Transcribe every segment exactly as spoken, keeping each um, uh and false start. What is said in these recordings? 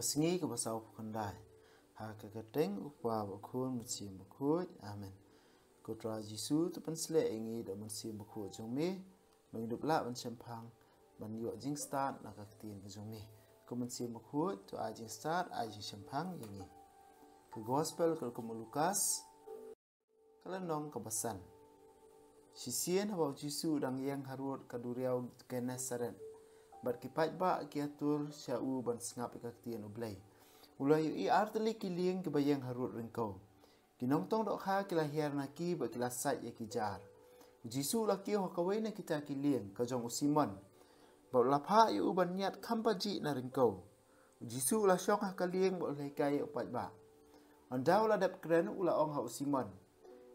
Ka sngi kaba saw phew khyndai. Ha ka kyrteng u Kpa bad u Khun bad u Mynsiem Bakhuid. Amen. Ko Trai Jisu, to pynshlur ïa ngi da u Mynsiem Bakhuid jong me, ba ngin ïoh lah ban shemphang, ban ïoh jingstad na ka ktien ka jong me. Ko Mynsiem Bakhuid, to ai jingstad, ai jingshemphang ïa ngi. Ka Gospel katkum u Lukas, ka lynnong kaba san. Shisien haba u Jisu u dang ïeng harud ka duriaw Gennesaret, bad ki paidbah ki ïatur sha u ban sngap ïa ka ktien U Blei, u la ïohi artylli ki lieng kiba ïeng harud ryngkew. Ki nongtong dohkha ki la hiar na ki bad ki la sait ïa ki jar. U Jisu u la kiew ha kawei na kita ki lieng, ka jong u Simon, bad u la phah ïa u ban ñiad kham pajih na ryngkew. U Jisu u la shong ha ka lieng bad u la hikai ïa u paidbah. Ynda u la dep kren, u la ong ha u Simon,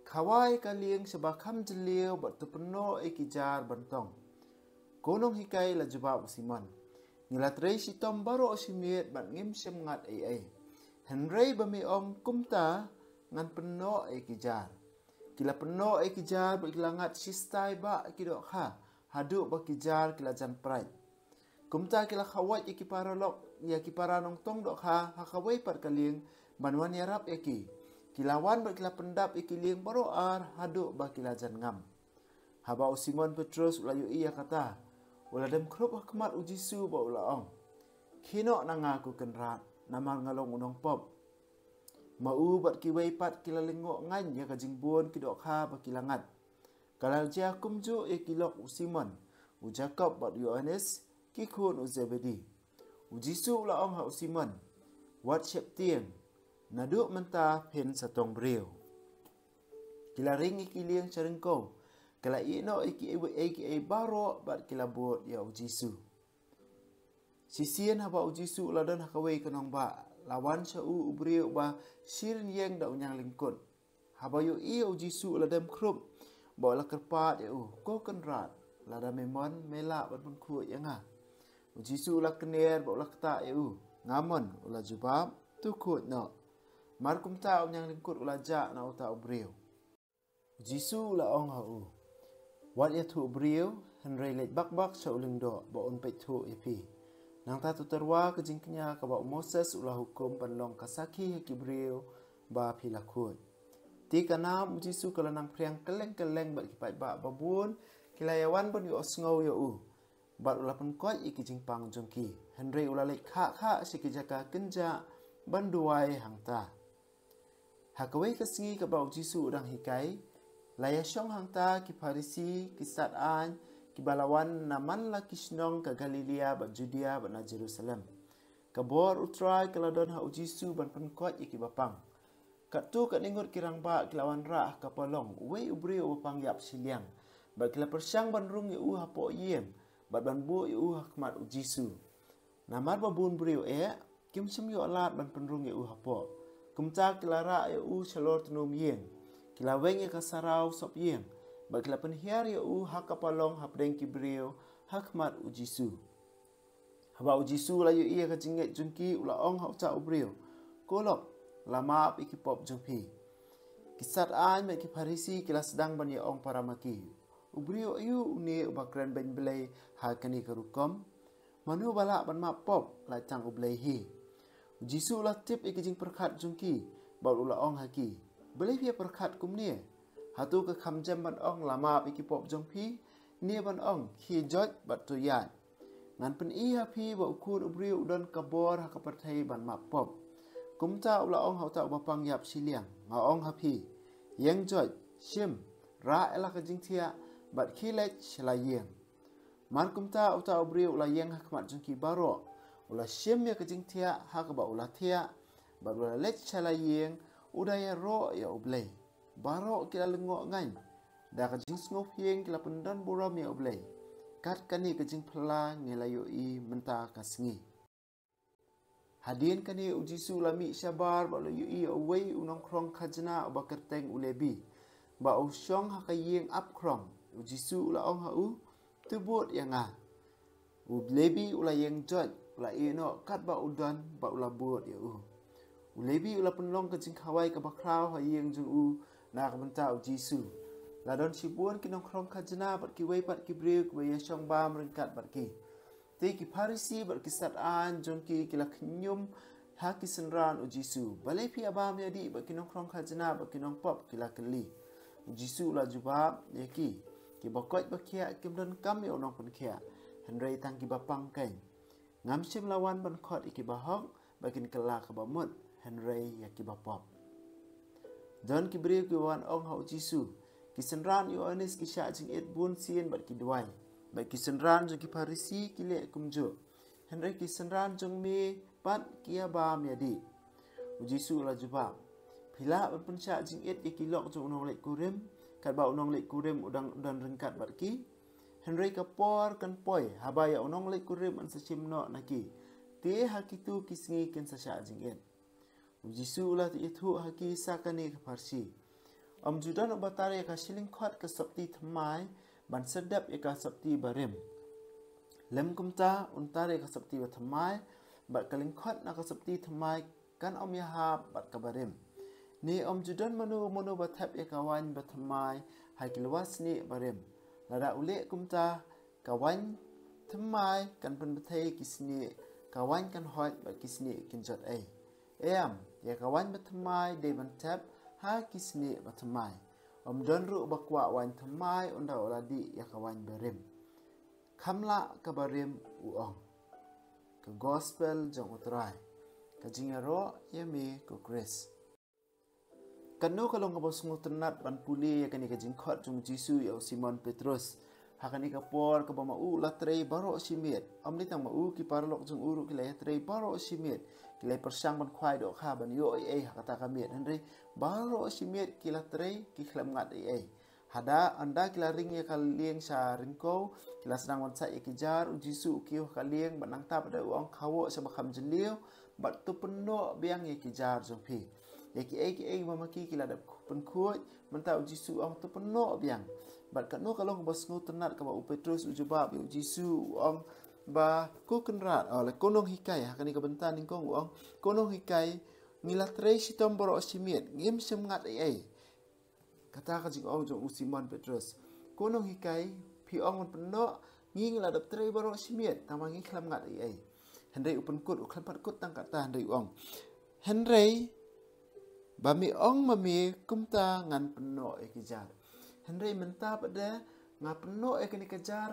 "Khawa ïa ka lieng shaba kham jylliew bad to pynnoh ïa ki jar ban tong." Ko nonghikai la jubab u Simon, "Ngi la trei shitom baroh shi miet bad ngim shym ngat ei ei. Hynrei ba me ong kumta, ngan pynnoh ïa ki jar." Ki la pynnoh ïa ki jar bad ki la ngat shistai bah ki dohkha, haduh ba ki jar ki la jan prait. Kumta ki la khawait ïa ki paralok, ïa ki para nongtong dohkha ha kawei pat ka lieng, ban wan ïarap ïa ki. Ki la wan bad ki la pyndap ïa ki lieng baroh ar haduh ba ki la jan ngam. Haba u Simon Petrus u la ïohi ïa kata, u la dem khrup ha khmat u Jisu bad u la ong, "Khie noh na nga, ko Kynrad, namar nga long u nongpop." Ma u bad kiwei pat ki la lyngngoh ngaiñ ïa ka jingbun ki dohkha ba ki la ngat. Ka la jia kumjuh ïa ki lok u Simon, u Jakob bad u Ïoannis, ki khun u Zebedi. U Jisu u la ong ha u Simon, "Wat sheptieng, naduh mynta phin sa tong briew." Ki la ring ïa ki lieng sha ryngkew, ki la ïehnoh ïa kiei kiei baroh bad ki la bud ïa u Jisu. Shisien haba u Jisu u la don ha kawei ka nongbah, la wan sha u u briew uba shi rynïeng da u ñianglyngkut. Haba u ïohi ïa u Jisu u la dem khrup bad u la kyrpad ïa u, "Ko Kynrad, lada me mon, me lah ban pynkhuid ïa nga." U Jisu u la kner bad u la ktah ïa u. "Nga mon," u la jubab, "to khuid noh." Mar kumta u ñianglyngkut u la jah na uta u briew. U Jisu u la ong ha u, "Wat ïathuh briew, hynrei leit bak bak sha u lyngdoh bad un peit thuh ïa phi. Nangta to tyrwa ka jingkñia kaba u Moses u la hukum ban long ka sakhi ha ki briew ba phi la khuid." Te ka nam u Jisu ka la nang phriang kylleng kylleng bad ki paidbah babun ki la ïawan ban ïohsngew ïa u, bad u la pynkoit ïa ki jingpang jong ki. Hynrei u la leit khah khah sha ki jaka kynjah ban duwai hangta. Ha kawei ka sngi kaba u Jisu u dang hikai, la ïashong hangta ki Pharisi, ki stad aiñ, kiba la wan na man la ki shnong ka Galilea bad Judea bad na Jerusalem. Ka bor U Trai ka la don ha u Jisu ban pynkoit ïa kiba pang. Katto katne ngut ki rangbah ki la wanrah ha ka palong uwei u briew uba pang ïap shiliang, bad ki la pyrshang ban rung ïa u hapoh ïing, bad ban buh ïa u ha khmat u Jisu. Namar ba bun briew eh, kim shym ïoh lad ban pynrung ïa u hapoh. Kumta ki la rah ïa u shalor tnum ïing. Ki la weng ïa ka saraw sop ïing, bad ki la pynhiar ïa u ha ka palong hapdeng ki briew ha khmat u Jisu. Haba u Jisu u la ïohi ïa ka jingngeit jong ki, u la ong ha uta u briew, "Ko lok, la map ïa ki pop jong phi." Ki stad aiñ bad ki Pharisi ki la sdang ban ïa ong para ma ki, "U briew aïu une uba kren beiñ Blei ha kane ka rukom? Mano ba lah ban map pop, lait tang U Blei hi." U Jisu u la tip ïa ki jingpyrkhat jong ki, bad u la ong ha ki, "Balei phi ïa pyrkhat kumne? Hato ka kham jem ban ong, 'La map ïa ki pop jong phi'? Ne ban ong, 'Khie joit bad to ïaid'? Ngan pyni ha phi ba u Khun u briew u don ka bor ha ka pyrthei ban map pop." Kumta u la ong ha uta uba pang ïap shiliang, "Nga ong ha phi, ïeng joit, shim, rah ïa la ka jingthiah, bad khie leit sha la ïing." Mar kumta uta u briew u la ïeng ha khmat jong ki baroh, u la shim ïa ka jingthiah ha kaba u la thiah, bad u la leit sha la ïing, u da ïaroh ïa U Blei. Baroh ki la lyngngoh ngaiñ, da ka jingsngewphieng ki la pyndon burom ïa U Blei. Kat kane ka jingphylla ngi la ïohi mynta ka sngi. Hadien kane u Jisu u la mih shabar bad u la ïohi ïa uwei u nongkhrong khajna uba kyrteng u Lebi, ba u shong ha ka ïing ap khrong. U Jisu u la ong ha u, "To bud ïa nga." U Lebi u la ïeng joit, u la ïehnoh katba u don bad u la bud ïa u. U Lebi u la pynlong ka jingkhawai kaba khraw ha ïing jong u na ka bynta u Jisu. La don shibun ki nongkhrong khajna bad kiwei pat ki briew kiba ïashong bam ryngkat bad ki. Te ki Pharisi bad ki sat-aiñ jong ki ki la khñium ha ki synran u Jisu. Balei phi ïa bam ïa dih bad ki nongkhrong khajna bad ki nongpop, ki la kylli. U Jisu u la jubab ïa ki. Ki bakoit bakhiah kim donkam ïa u nongpynkhiah, hynrei tang ki bapang keiñ. Ngam shym la wan ban khot ïa ki bahok, ba kin kylla ka bamut, hynrei ïa ki bapop. Don ki briew ki wan ong ha u Jisu. Ki synran u Ïoannis ki shah jingit bun sien bad ki duwai. Bad ki synran jong ki Pharisi ki leh kumjuh. Hynrei ki synran jong me pat ki ïa bam ïa dih. U Jisu u la jubab. Phi lah ban pynshah jingit ïa ki lok jong u nongleit kurim, katba u nongleit kurim u dang don ryngkat bad ki. Hynrei ka por kan poi, haba ïa u nongleit kurim yn sa shim noh na ki. Te ha kitu ki sngi kin sa shah jingit. U Jisu u la ïathuh ha ki sa kane ka pharshi. Ym ju don uba tar ïa ka shilingkhot ka sopti thymmai, ban sa dep ïa ka sopti barim. Lym kumta, un tar ïa ka sopti bathymmai, bad ka lyngkhot na ka sopti thymmai, kan ym ïahap bad ka barim. Ne ym ju don mano mano ba thep ïa ka waiñ bathymmai ha ki lywa snieh barim. Lada u leh kumta, ka waiñ thymmai kan pynbthei ki snieh, ka waiñ kan hoit bad ki snieh kin jot ei. Em, ïa ka waiñ bathymmai dei ban thep ha ki snieh bathymmai. Ym don ruh ba kwah waiñ thymmai ynda u la dih ïa ka waiñ barim. Kham lah ka barim, u ong. Ka gospel jong u Trai. Ka jingïaroh ïa me ko Khrist. Kano ka long kaba sngewtynnat ban pule ïa kane ka jingkhot jong u Jisu ïa u Simon Petrus. Ha kane ka por kaba ma u la trei baroh shi miet. Ym dei tang ma u, ki paralok jong u ruh ki la ïa trei baroh shi miet. Ki la ïa pyrshang ban khwai dohkha ban ïoh ei ei ha kata ka miet. Hynrei baroh shi miet ki la trei, ki khlem ngat ei ei. Haba ynda ki la ring ïa ka lieng sha ryngkew, ki la sdang ban sait ïa ki jar, u Jisu u kiew ha ka lieng, bad nangta pat de u ong, khawoh sha ba kham jylliew, bad to pynnoh biang ïa ki jar jong phi. Ïa kiei kiei ba ma ki ki la dep pynkhuid, mynta u Jisu u ong to pynnoh biang. Bad kano ka long kaba sngewtynnat kaba u Petrus u jubab ïa u Jisu, u ong ba ko Kynrad, oh, la ko Nonghikai, ha kane ka bynta nyngkong u ong, ko Nonghikai, ngi la trei shitom baroh shi miet, ngim shym ngat ei ei. Kata ka jingong jong u Simon Petrus. Ko Nonghikai, phi ong ban pynnoh, ngi ngi la dep trei baroh shi miet, tangba ngi khlem ngat ei ei. Hynrei u pynkut, u khlem pat kut tang kata, hynrei u ong. Hynrei, ba me ong ma me kumta ngan pynnoh ïa ki jar. Hynrei mynta pat de, nga pynnoh ïa kane ka jar,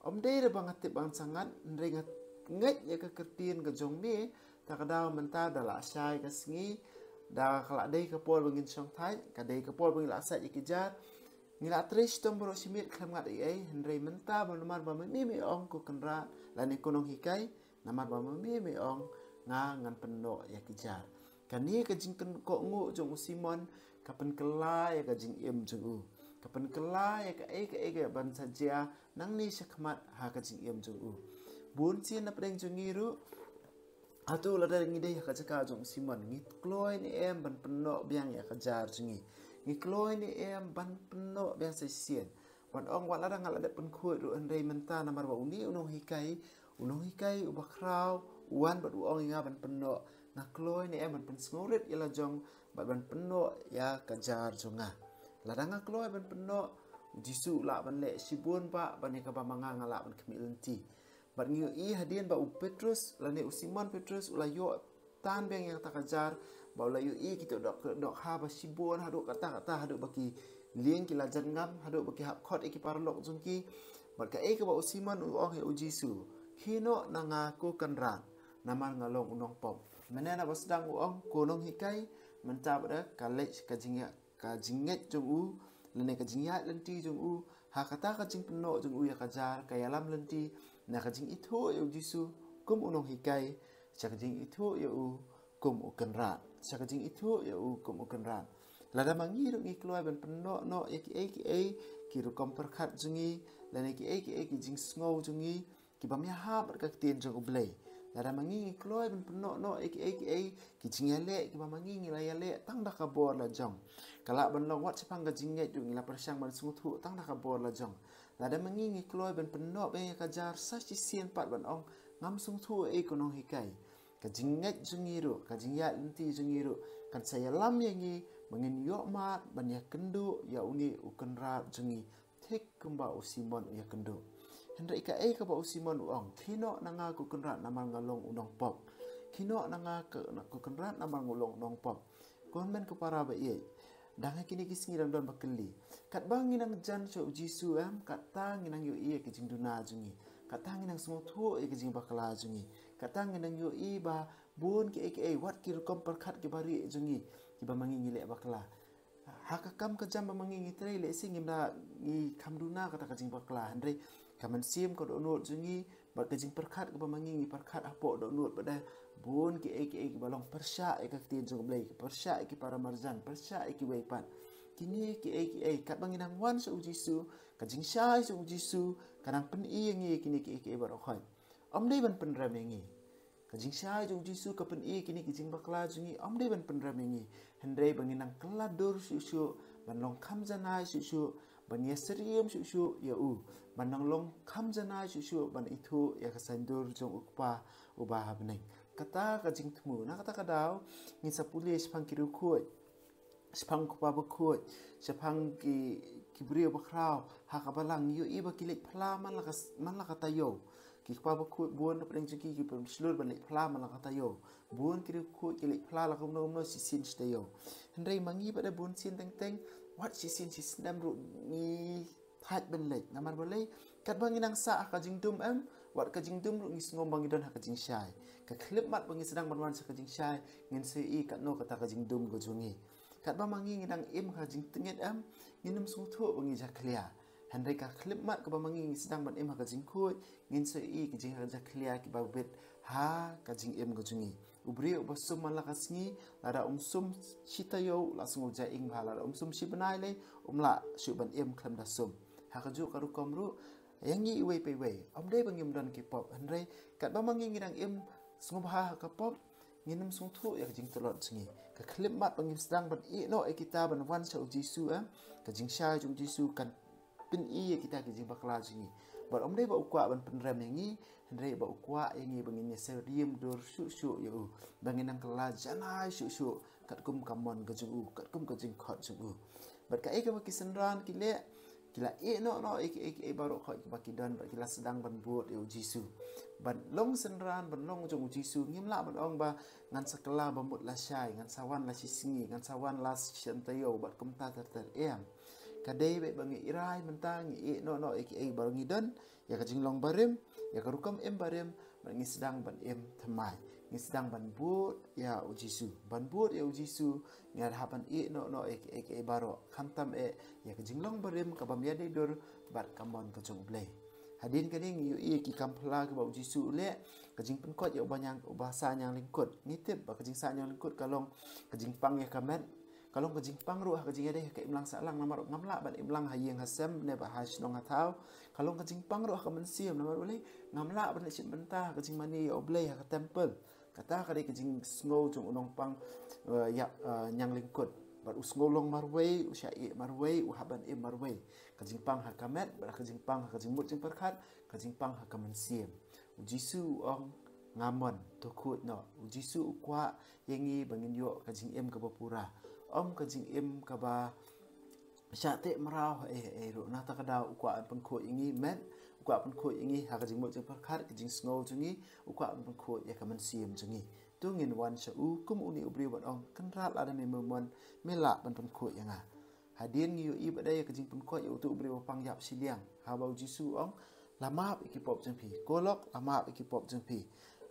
ym dei re ba nga tip ba ngan sa ngat, hynrei nga ngeit ïa ka ktien ka jong me, ta ka daw mynta da la shai ka sngi, da ka la dei ka por ba ngin shong thait, ka dei ka por ba ngin la sait ïa ki jar. Ngi la trei shitom baroh shi miet khlem ngat ei ei, hynrei mynta ba namar ba ma me me ong ko Kynrad, lane ko Nonghikai, namar ba ma me me ong, nga ngan pynnoh ïa ki jar. Kane ka jingkynkoh nguh jong u Simon, ka pynkylla ïa ka jingim jong u. Ka pynkylla ïa kaei kaei kaban sa jia, nangne shakhmat ha ka jingim jong u. Bun sien na pdeng jong ngi ruh, hato lada ngi dei ha ka jaka jong u Simon, ngi kloi ne em ban pynnoh biang ïa ka jar jong ngi. Ngi kloi ne em ban pynnoh biang sa shisien. Ban ong wat lada nga la dep pynkhuid ruh hynrei mynta namar ba une u Nonghikai, u Nonghikai uba khraw, u wan bad u ong ïa nga ban pynnoh, nga kloi ne em ban pynsngewrit ïa la jong, bad ban pynnoh ïa ka jar jong nga. Lada nga kloi ban pynnoh, u Jisu u lah ban leh shibun bah, ban ïa kaba ma nga nga lah ban khmih lynti. Bad ngi ïohi hadien ba u Petrus, lane u Simon Petrus, u la ïoh tan biang ïa kata ka jar, ba u la ïohi kito doh, dohkha ba shibun haduh katta katta, haduh ba ki lieng ki la jan ngam, haduh ba ki hap khot ïa ki paralok jong ki. Bad kaei kaba u Simon u ong ïa u Jisu, khie noh na nga ko Kynrad, namar nga long u nongpop. Mynne naba sdang u ong ko Nonghikai, mynta pat de ka leit ka jingïa ka jingngeit jong u, lane ka jingïaid lynti jong u, ha kata ka jingpynnoh jong u ïa ka jar, ka ïalam lynti na ka jingithuh ïa u Jisu kum u Nonghikai, sha ka jingithuh ïa u kum u Kynrad, sha ka jingithuh ïa u kum u Kynrad. Lada ma ngi ruh ngi kloi ban pynnoh noh ïa kiei kiei ki rukom pyrkhat jong ngi, lane kiei kiei ki jingsngew jong ngi, kiba ïahap bad ka ktien jong U Blei. Lada ma ngi ngi kloi ban pynnoh noh ïa kiei kiei ki jingïaleh kiba ma ngi ngi la ïaleh tang da ka bor la jong. Ka lah ban long wat shaphang ka jingngeit ruh ngi la pyrshang ban sngewthuh tang da ka bor la jong. Lada ma ngi ngi kloi ban pynnoh biang ïa ka jar sa shisien pat ban ong ngam sngewthuh ei ko Nonghikai. Ka jingngeit jong ngi ruh, ka jingïaid lynti jong ngi ruh kan sa ïalam ïa ngi ba ngin ïoh mad ban ïakynduh ïa une u Kynrad jong ngi, thik kumba u Simon u ïakynduh. Hynrei kaei kaba u Simon u ong, khie noh na nga ko Kynrad namar nga long u nongpop. Khie noh na nga ko Kynrad namar nga long u nongpop. Ko hynmen ko para ba ïeit, dang ha kine ki sngi dang don ba kylli. Katba ngi nang jan sha u Jisu em, kata ngi nang ïohi ïa ka jingduna jong ngi. Kata ngi nang sngewthuh ïa ka jingbakla jong ngi. Kata ngi nang ïohi ba bun kiei kiei, wat ki rukom pyrkhat kiba rieh jong ngi, kiba ma ngi ngi leh bakla. Ha ka kam ka jam ba ma ngi ngi trei, lehse ngim da, ngi kham duna kata ka jingbakla, hynrei ka mynsiem ka dohnud jong ngi bad ka jingpyrkhat kaba ma ngi ngi pyrkhat hapoh dohnud, bad da bun kiei kiei kiba long pyrshah ïa ka ktien jong U Blei, pyrshah ïa ki para marjan, pyrshah ïa kiwei pat. Kine kiei kiei, katba ngi nang wan sha u Jisu, ka jingshai sha u Jisu ka nang pyni ïa ngi kine kiei kiei baroh khoit. Ym dei ban pynrem ïa ngi. Ka jingshai jong u Jisu ka pyni kine ki jingbakla jong ngi, ym dei ban pynrem ïa ngi. Hynrei ba ngin nang kylla dur shuh shuh, ban long kham janai shuh shuh, ban ïasyriem shuh shuh ïa u, ban nang long kham janai shuh shuh ban ithuh ïa ka saiñdur jong u Kpa uba ha bneng. Kata ka jingthmu. Na kata ka daw ngin sa pule shaphang ki riewkhuid, shaphang u Kpa bakhuid, shaphang ki, ki briew bakhraw ha ka balang, ngi ïohi ba ki leit phla man la ka, man la ka taïew. Ki kpa bakhuid bun na pdeng jong ki, ki pynshlur ban leit phla man la ka taïew. Bun ki riewkhuid ki leit phla la kumno kumno, shisien shi taïew. Hynrei ma ngi pat de bun sien teng teng, wat shisien shi snem ruh ngi thait ban leit. Namar balei? Katba ngi nang sah ha ka jingdum em, wat ka jingdum ruh ngi sngew ba ngi don ha ka jingshai. Ka khyllipmat ba ngi sdang ban wan sha ka jingshai, ngin sa ïohi katno kata ka jingdum ka jong ngi. Katba ma ngi ngi nang im ha ka jingtngit em, ngin ym sngewthuh ba ngi jakhlia. Hynrei ka khyllipmat kaba ma ngi ngi sdang ban im ha ka jingkhuid, ngin sa ïohi ki jingjakhlia kiba bit ha ka jingim ka jong ngi. U briew uba sum man la ka sngi, lada um sum shi taïew la sngew jaing bha, lada um sum shi bnai lei um lah shuh ban im khlem da sum. Ha kajuh ka rukom ruh ïa ngi iwei pa iwei, ym dei ba ngim don ki pop, hynrei katba ma ngi ngi nang im sngewbha ha ka pop, ngin ym sngewthuh ïa ka jingtlot jong ngi. Ka khyllipmat ba ngim sdang ban ïeh noh ïa kita ban wan sha u Jisu, eh, ka jingshai jong u Jisu kan pyni ïa kita ki jingbakla jong ngi. Bad ym dei ba u kwah ban pynrem ïa ngi, hynrei ba u kwah ïa ngi ba ngin ïasyriem dur shuh shuh ïa u, ba ngin nang kylla janai shuh shuh katkum ka mon ka jong u, katkum ka jingkhot jong u. Bad kaei kaba ki synran ki leh, ki la ïeh noh noh ïa kiei kiei baroh khoit kiba ki don, bad ki la sdang ban bud ïa u Jisu. Ban long synran, ban long jong u Jisu, ngim lah ban ong ba ngan sa kylla ba mut lashai, ngan sa wan la shisngi, ngan sa wan la shisien taïew, bad kumta ter ter, em. Ka dei beit ba ngi rai mynta, ngi ïeh noh noh ïa kiei baroh ngi don, ïa ka jinglong barim, ïa ka rukom im barim, bad ngi sdang ban im thymmai, ngi sdang ban bud ïa u Jisu. Ban bud ïa u Jisu, ngi hap ban ïeh noh noh ïa kiei kiei baroh, khamtam eh ïa ka jinglong barim kabym ïadei dur bad ka mon ka jong u Blei. Hadien kane ngi ïohi ïa ki kam phylla kiba u Jisu u leh, ka jingpynkoit ïa uba ñiang, uba sah ñiang lyngkut. Ngi tip ba ka jingsah ñiang lyngkut ka long ka jingpang ïa ka met, ka long ka jingpang ruh ha ka jingïadei ha ka imlang sahlang, namar ngam lah ban imlang ha ïing ha sem ne ba ha shnong ha thaw. Ka long ka jingpang ruh ha ka mynsiem, namar balei? Ngam lah ban leit shim bynta ha ka jingmane ïa u Blei ha ka temple. Kata ka dei ka jingsngew jong u nongpang, eh, ïa, eh, ñiang lyngkut. Bad u sngew long marwei, u shah ïeh marwei, u hap ban im marwei. Ka jingpang ha ka met, bad ka jingpang ha ka jingmut jingpyrkhat, ka jingpang ha ka mynsiem. U Jisu u ong, nga mon, to khuid noh. U Jisu u kwah ïa ngi ba ngin ïoh ka jingim kaba pura, ym ka jingim kaba shah teh mraw haei haei ruh. Na kata ka daw u kwah ban pynkhuid ïa ngi met, u kwah pynkhuid ïa ngi ha ka jingmut jingpyrkhat, ka jingsngew jong ngi, u kwah ban pynkhuid ïa ka mynsiem jong ngi. To ngin wan sha u kum une u briew ban ong, Kynrad, lada me mon, me lah ban pynkhuid ïa nga. Hadien ngi ïohi pat de ïa ka jingpynkoit ïa uto u briew ba pang ïap shiliang, haba u Jisu u ong, la map ïa ki pop jong phi. Ko lok, la map ïa ki pop jong phi.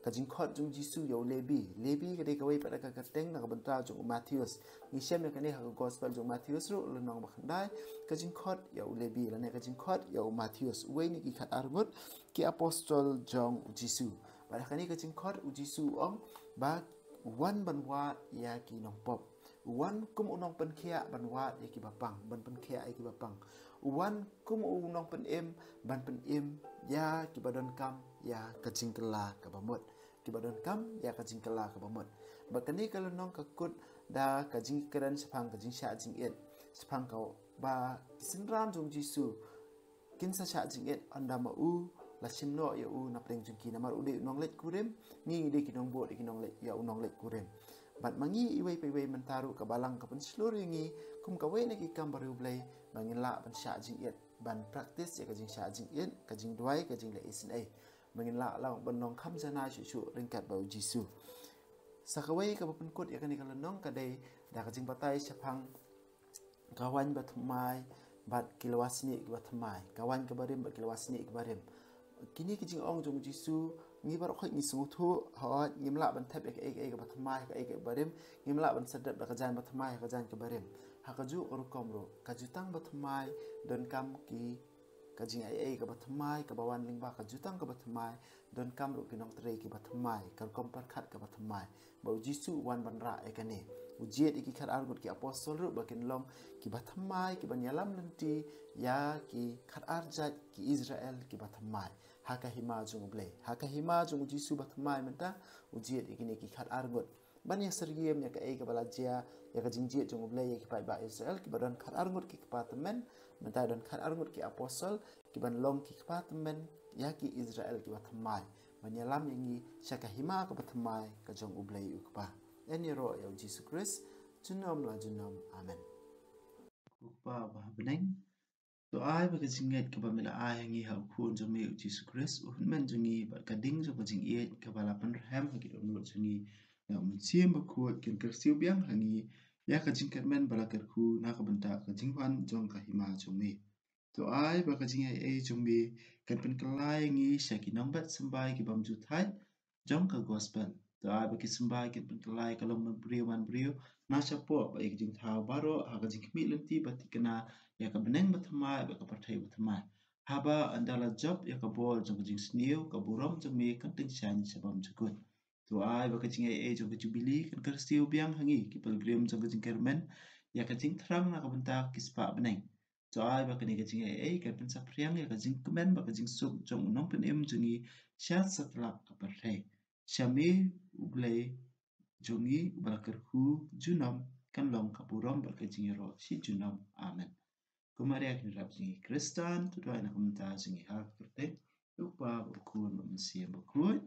Ka jingkhot jong u Jisu ïa u Lebi. Lebi ka dei kawei pat de ka kyrteng na ka bynta jong u Mathaios. Ngi shem ïa kane ha ka gospel jong u Mathaios ruh, lynnong ba khyndai. Ka jingkhot ïa u Lebi lane ka jingkhot ïa u Mathaios, uwei na ki khatar ngut ki apostol jong u Jisu. Bad ha kane ka jingkhot u Jisu u ong ba u wan ban wad ïa ki nongpop. U wan kum u nongpynkhiah ban wad ïa kiba pang, ban pynkhiah ïa kiba pang. U wan kum u nongpynim ban pynim ïa kiba donkam ïa ka jingkylla kaba mut. Kiba donkam ïa ka jingkylla kaba mut. Bad kane ka lynnong ka kut da ka jingkren shaphang ka jingshah jingit, shaphang kaba ki synran jong u Jisu kin sa shah jingit ynda ma u la shim noh ïa u na pdeng jong ki, namar u dei u nongleit kurim, ngi ngi dei ki nongbud ïa ki nongleit, ïa u nongleit kurim. Bad ma ngi iwei pa iwei mynta ruh ka balang ka pynshlur ïa ngi kum kawei na ki kam ba riewblei ba ngin lah ban shah jingit ban practice ïa ka jingshah jingit, ka jingduwai, ka jingleh isynei. Ba ngin lah lah ban long kham janai shuh shuh ryngkat bad U Jisu. Sa kawei kaba pynkut ïa kane ka lynnong ka dei da ka jingbatai shaphang ka waiñ bathymmai bad ki lawasnieh kiba thymmai, ka waiñ kaba rim bad ki lawasnieh kiba rim. Kine ki jingong jong U Jisu, ngi baroh khoit ngi sngewthuh, hooid, ngim lah ban thep ïa kaei kaei kaba thymmai ha kaei kaei kaba rim, ngim lah ban sdep da ka jaiñ bathymmai ha ka jaiñ kaba rim. Ha kajuh ka rukom ruh, ka jutang bathymmai donkam ki, ka jingaiei kaba thymmai kaba wan lyngba ka jutang kaba thymmai, donkam ruh ki nongtrei kiba thymmai, ka rukom pyrkhat kaba thymmai. Ba U Jisu u wan ban rah ïa kane. U jied ïa ki khatar ngut ki apostol ruh ba kin long kiba thymmai, kiban ïalam lynti ïa ki khatar jait ki Israel kiba thymmai ha ka hima jong U Blei. Ha ka hima jong U Jisu ba thymmai mynta, u jied ïa kine ki khatar ngut ban ïa syriem ïa kaei kaba la jia, ïa ka jingjied jong U Blei ïa ki paidbah Israel kiba don khatar ngut ki kpa tymmen, mynta don khatar ngut ki apostol kiban long ki kpa tymmen ïa ki Israel kiba thymmai, ban ïalam ïa ngi sha ka hima kaba thymmai ka jong U Blei U Kpa. Yn ïaroh ïa U Jisu Khrist junom la junom. Amen. Ko Kpa ba ha bneng, to ai ba ka jingngeit kaba me la ai ha ngi ha U Khun jong me U Jisu Khrist, U Hynmen jong ngi, bad ka ding jong ka jingïeit kaba la pynrhem ha ki dohnud jong ngi na U Mynsiem Bakhuid, kin kyrsiew biang ha ngi ïa ka jingkyrmen ba la kyrkhu na ka bynta ka jingwan jong ka hima jong me. To ai ba ka jingaiei jong me kan pynkylla ïa ngi sha ki nongbet symbai ki bym ju thait jong ka gospel. To ai ba ki symbai kin pynkylla ïa ka long man briew man briew na shapoh bad ïa ka jingthaw baroh ha ka jingkhmih lynti ba thikna ïa ka bneng bathymmai bad ka pyrthei bathymmai. Haba ynda la jop ïa ka bor jong ka jingsniew, ka burom jong me kan tyngshaiñ sha bymjukut. To ai ba ka jingaiei jong ka jubili kan kyrsiew biang ha ngi ki pilgrim jong ka jingkyrmen ïa ka jingthrang na ka bynta ki spah bneng. To ai ba kane ka jingaiei kan pynsaphriang ïa ka jingkmen bad ka jingsuk jong u Nongpynim jong ngi sha satlak ka pyrthei. Sha me U Blei jong ngi uba la kyrkhu junom kan long ka burom bad ka jingïaroh shi junom. Amen. Ko Maria kynrap jong ngi Khristan, to duwai na ka bynta jong ngi ha ka kyrteng U Kpa, U Khun bad U Mynsiem Bakhuid.